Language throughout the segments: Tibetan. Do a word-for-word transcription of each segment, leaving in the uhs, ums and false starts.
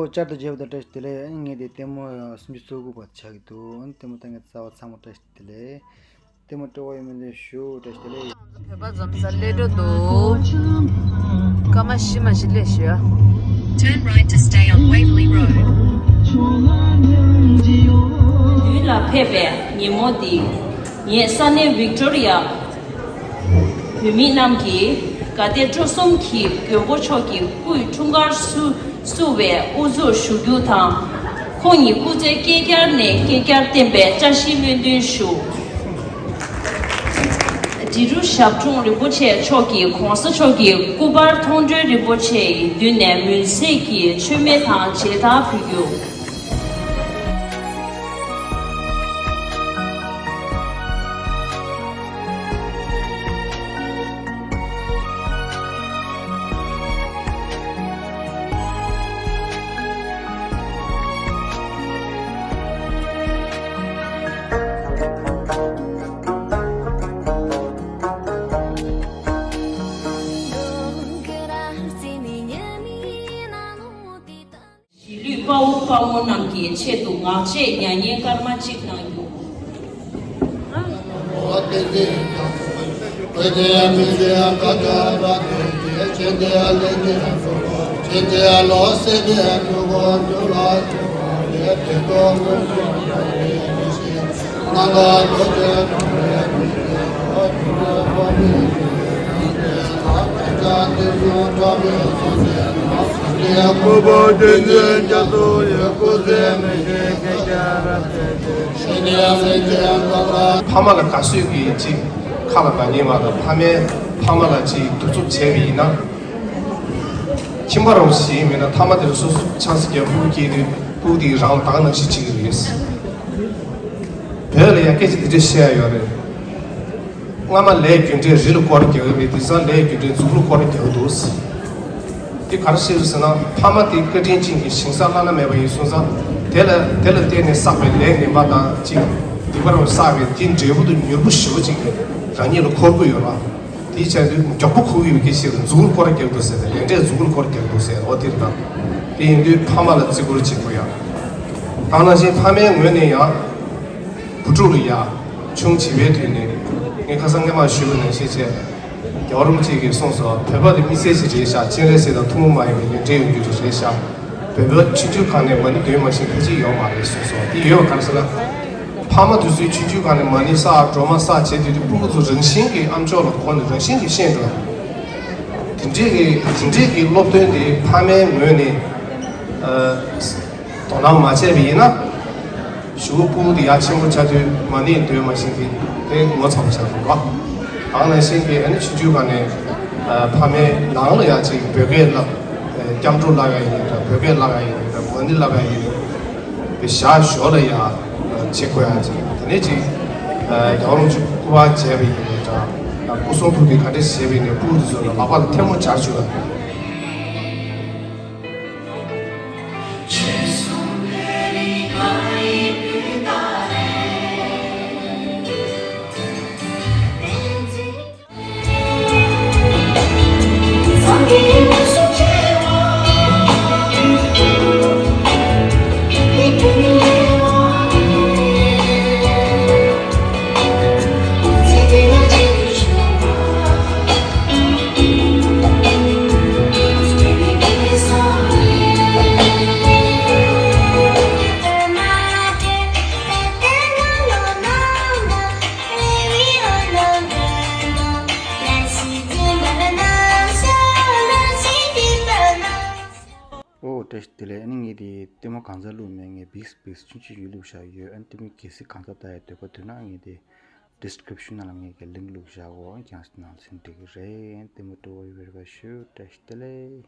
བསྐྱར་དུ་མཇལ་བ་དང་བཀྲ་ཤིས་བདེ་ལེགས། ངས་དེ་ལྟད་མོ་སུམ་ཅུ་སོ་དགུ་པ་ཆགས་ཀྱི་འདུག། ལྟད་མོ་ལྟ་མཁན་རྩ་བ་ཚང་མ་བཀྲ་ཤིས་བདེ་ལེགས། ལྟད་མོ་སྤྲོ་བོ་ཡོད་མེད་ལ་ཞུ། བཀྲ་ཤིས་བདེ་ལེགས། བོད་པ་འཛོམས་ས་སླེ་འགྲོ་འདུག། སྐར་མ་བཞི་མ་ཞིག་སླེབས་ཤག། Turn right to stay on Waverley Road. མདུན་ལ་ཕེབས་པའི་ཉིན་མོ་འདི། ངེད་ས་གནས་ཝིག་ཏོ་རི་ཡ་བོད་མི་རྣམས་ཀྱིས་དགའ་དད་སྤྲོ་གསུམ་གྱིས་མགོན་པོ་མཆོག་གི་སྐུའི་འཁྲུངས་སྐར་བསུ་བསུ་བའི་དབུ་འཛུགས་ཞུ་རྒྱུ་དང་། ཁོང་ཉིད་སྐུ་ཚེ་བསྐལ་བསྐྱར་ནས་བསྐལ་བསྐྱར་བརྟན་པའི་བཀྲ་ཤིས་སྨོན་འདུན་ཞུ། འབྲི་རུ་ཞབས་དྲུང་རིན་པོ་ཆེ་མཆོག་གིས་གོང་ས་མཆོག་གི་སྐུ་པར་མཐོང་གྲོལ་རིན་པོ་ཆེ་ཡི་མདུན་ནས་མུན་སེལ་གྱི་མཆོད་མེ་དང་མཇལ་དར་ཕུལ་རྒྱུ། གཞིས་ལུས་དཔའ་བོ་དཔའ་མོ་རྣམས་ཀྱི་ཆེད་དུ་ངག་བཅད་མྱ་ངན་སྐར་མ་གཅིག་གནང་རྒྱུ། ཕ་མ་ལ་དགའ་བསུ་གི་ཅིག་ཁ་ལ་མ་ཉན་པ་དང་། ཕ་མས་ཕ་མ་ལ་ཅིག་གདུག་རྩུབ་བྱས་པ་ཡིན་ན། ཁྱིམ་པ་རང་ཞིག་མིན་ན་ཐ་མ་དེར་སོ་སོ་ཆང་སའི་རྒྱབ་ཕྲུག་སྐྱེས་དུས་ཕྲུ་གུ་དེ་རང་ལ་དགའ་ནང་བཞིན་བྱེད་ཀྱི་རེད། བོད་ལ་ཡང་སྐད་ཆ་དེ་འདྲ་བཤད་ཡ་ཡོད་རེད། སྔ་མ་ལས་རྒྱུ་འབྲས་རི་ལ་སྐོར་རྒྱག་གི་རེད། དེང་སང་ལས་རྒྱུ་འབྲས་མཛུབ་གུ་ལ་སྐོར་རྒྱག་གི་འདུག། དེ་ག་རེ་བཤད་རེད་ཟེར་ན། ཕ་མ་དེ་བཀའ་དྲིན་ཅན་གྱི་ཞིང་ས་བླ་ན་མེད་པ་ཡིན་སོང་ཙང་། དེ་ལ་དེ་ལ་བརྟེན་ནས་བསགས་པའི་ལས་ངན་པ་དང་གཅིག། སྡིག་པ་རང་བསགས་པའི་དེ་འབྲས་བུ་དེ་མྱུར་པོ་ཞེ་པོ་ཅིག་རང་ཉིད་ལ་འཁོར་གྱི་ཡོད་རེད། དེའི་ཆ་དུས་མགྱོགས་པོ་ཁུག་ཡོད་པའི་སྐད་ཆ་རེད། མཛུབ་གུ་ལ་སྐོར་རྒྱག་གི་འདུག་ཟེར་ཏེ། ལས་འབྲས་མཛུབ་གུ་ལ་སྐོར་རྒྱག་གི་འདུག་ཟེར། འོ་དེ་རེད་ད། དེ་ཡིན་དུས་ཕ་མ་ལ་བརྩི་བཀུར་བྱེད་དགོས་ཡ། དེ་ནང་བཞིན་ཕ་མའི་ངོས་ནས་ཡང་བུ་ཕྲུག་ལ་ཡ། ཆུང་བྱིས་པའི་དུས་ནས། ངས་ཁ་སང་སྔས་མ་ཞུས་པ་ནང་བཞིན་བྱས། རྒྱལ་བ་རིན་པོ་ཆེ་གིས་གསུངས་སོ། བོད་པ་དེ་མི་སེར་ཞིག་རེད་ཤག། སྤྱན་རས་གཟིགས་དང་ཐུན་མོང་མ་ཡིན་པའི་ལས་འབྲས་ཡོང་རྒྱུ་རེད་ཤག། བོད་པ་ཆུང་ཆུང་སྒང་ནས་མ་ཎི་འདོན་མ་ཤེས་མཁན་ཅིག་ཡོད་མ་རེད་གསུངས་སོ། དེ་ཡོད་པ་ག་རེ་ཟེར་ན། ཕ་མ་དེ་ཚོས་ཆུང་ཆུང་སྒང་ནས་མ་ཎི་བསགས་སྒྲོལ་མ་བསགས་བྱས་དུས། དེ་ཕྲུ་གུ་ཚོ་རང་བཞིན་གྱིས་ཨ་མཆོག་ལ་དགོངས་ནས་རང་བཞིན་གྱིས་ཤེས་འགྲོ། དེ་འདྲས་ཀྱི་དེ་འདྲས་ཀྱི་སློབ་སྟོན་དེ་ཕ་མའི་ངོས་ནས་ཨ། དོ་སྣང་མ་བྱས་པ་ཡིན་ན། གཞུག་གུ་ཕྲུ་གུ་དེ་ཡར་ཆེན་པོ་ཆགས་དུས་མ་ཎི་འདོན་མ་ཤེས་མཁན་དེ་ངོ་ཚ་པོ་ཆགས་འགྲོ་གི། དེ་ནང་བཞིན་གྱི་ཨ་ནི་ཆུང་ཆུང་སྒང་ནས་ཨ། ཕ་མའི་ནང་ལ་ཡ་ཅིག་བོད་སྐད་བསླབ། ཨ། སྐྱབས་འགྲོ་བསླབ་ཡ་ཡིན་ནའི་འདྲ། བོད་སྐད་བསླབ་ཡ་ཡིན་ནའི་འདྲ། མ་ཎི་བསླབ་ཡ་ཡིན་ནའི་འདྲ། དེ་ཞར་ཞོར་ལ་ཡ་བྱེད་དགོས་ཡ་ཅིག། དེ་ནས་ཅིག་ཨ། རྒྱལ་བ་རིན་པོ་ཆེ་སྐུ་པར་མཇལ་བ་ཡིན་ནའི་འདྲ། སྐུ་གསུང་ཐུགས་དེ་ག་འདྲས་བཞེས་པ་ཡིན་ནའི་ཕྲུ་གུ་དེ་ཚོ་ལ་ལག་པ་ལ་ཐལ་མོ་སྦྱར་བཅུག་ཡ། ཨོ། བཀྲ་ཤིས་བདེ་ལེགས། ཨ་ནི་ངས་དེ་ལྟད་མོ་གང་ཚང་བླུགས་མེད། ངས་བིགས་བིགས་ཆུང་ཆུང་ཡོད་བླུགས་བཞག་ཡོད། ཨ་ནི་ལྟད་མོ་གལ་སྲིད་གང་ཚང་ལྟ་ཡ་འདོད་པ་འདུག་ན། ངས་དེ་ཌི་སི་ཀི་རིབ་ཤན་ནང་ལ་ངས་གི་ལིང་ཀི་བླུགས་བཞག་གོ། ཨ་ནི་རྒྱང་ནང་ལ་ཕྱིན་འགྲིག་གི་རེད། ཨ་ནི་ལྟད་མོ་སྤྲོ་བོ་ཡོད་པའི་རེ་བ་ཞུ། བཀྲ་ཤིས་བདེ་ལེགས།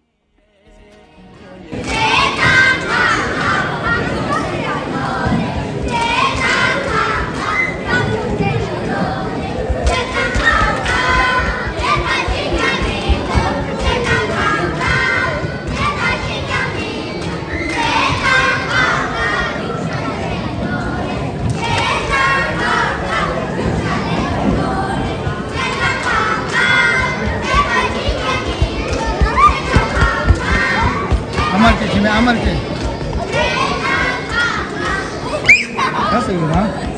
ཨ་མར་ཀེ། ཁྱིམ་མི་ཨ་མར་ཀེ། ག་ཟེར་ཡོད་ན།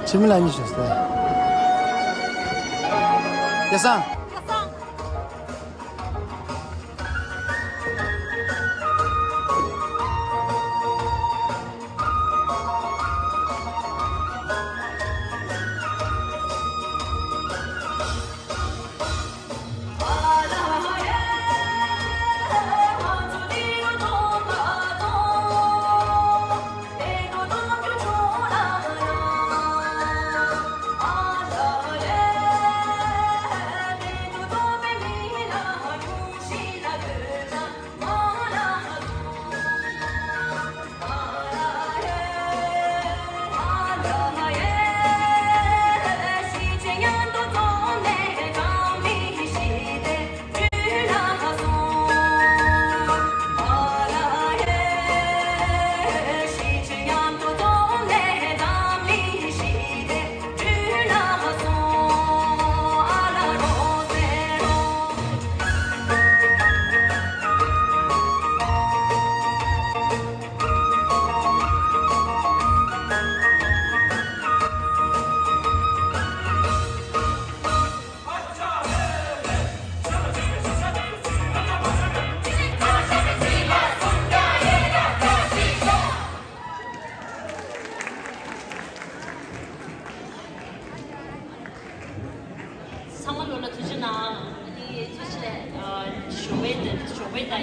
འཆི་མེད་ལགས་གཉིས་བྱོས་སོང་། སྐལ་བཟང་།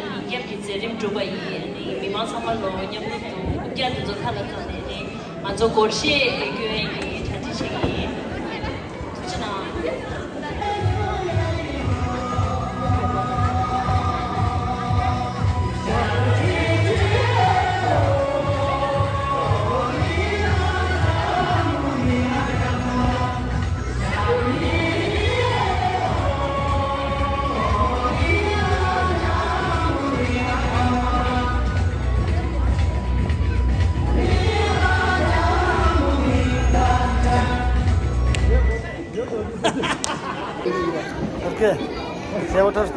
ཉིན་རྒྱབ་ཀྱི་མཛད་རིམ་གྲུབ་པ་ཡིན། མི་མང་ཚང་མ་ལོ་མཉམ་རུབ་ཏུ་རྐུབ་བཀྱག་དེ་ཚོ་མཐའ་ལ་བཏགས་ནས་ནི་ང་ཚོ་སྒོར་གཞས་སྐྱོན་ཡས་ཀྱི་གྲ་སྒྲིག་བྱེད་ཀྱི་ཡིན། ཐུགས་རྗེ་གནང་། Okay. Say what else?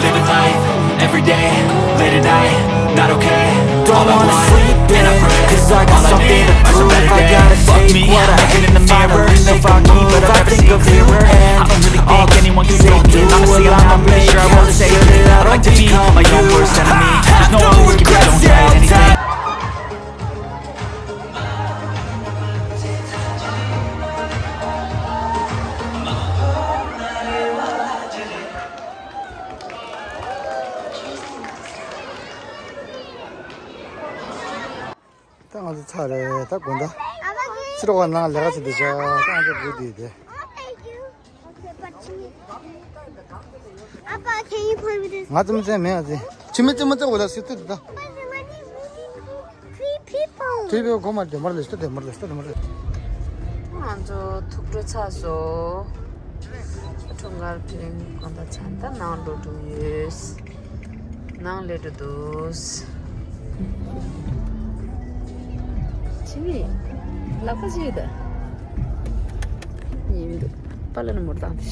Living life, every day, late at night, not okay. Don't wanna sleep in, cause I got something to prove. If I gotta take what I hate in the mirror, if I keep it, I think of you and I don't really think anyone can say it. Honestly, I'm not really sure I wanna say it. I don't like to be my own worst enemy. There's no always give it, don't say anything. ད་ང་ཚོ་ཚར་རེད། ད་དགོང་དག་ཕྱི་དྲོ་བ་ནང་ལས་ཀ་བྱེད་དུ་བྱ། ད་ང་ཚོ་སྒུག་བསྡད་དེ། Appa, can you play with this? ང་ཚོ་མི་ཚེ་མེད་ཨ་ཙི། ཆི་མི་ཚེ་མི་ཚེ་འོ་ད་སི་ཏི་ད། Three people. Three people གོ་མ་དེ་མར་ལས་སྟོད་དེ་མར་ལས་སྟོད་དེ་མར་ལས། ང་ཚོ་ཐུགས་སྤྲོ་ཚར་སོང་། འཁྲུངས་སྐར་ཕེ་རིང་གང་ལྟར་ཆ་ད་ནང་འགྲོ་འགྲོ་ཡོད། ནང་ལས་འགྲོ་འདུག་ཆི་མི་ལག་པ་ཅི་ཡོད་ད། ཉེ་མི་འདུག་པ་ལ་ནི་མོར་བཏང་དེ།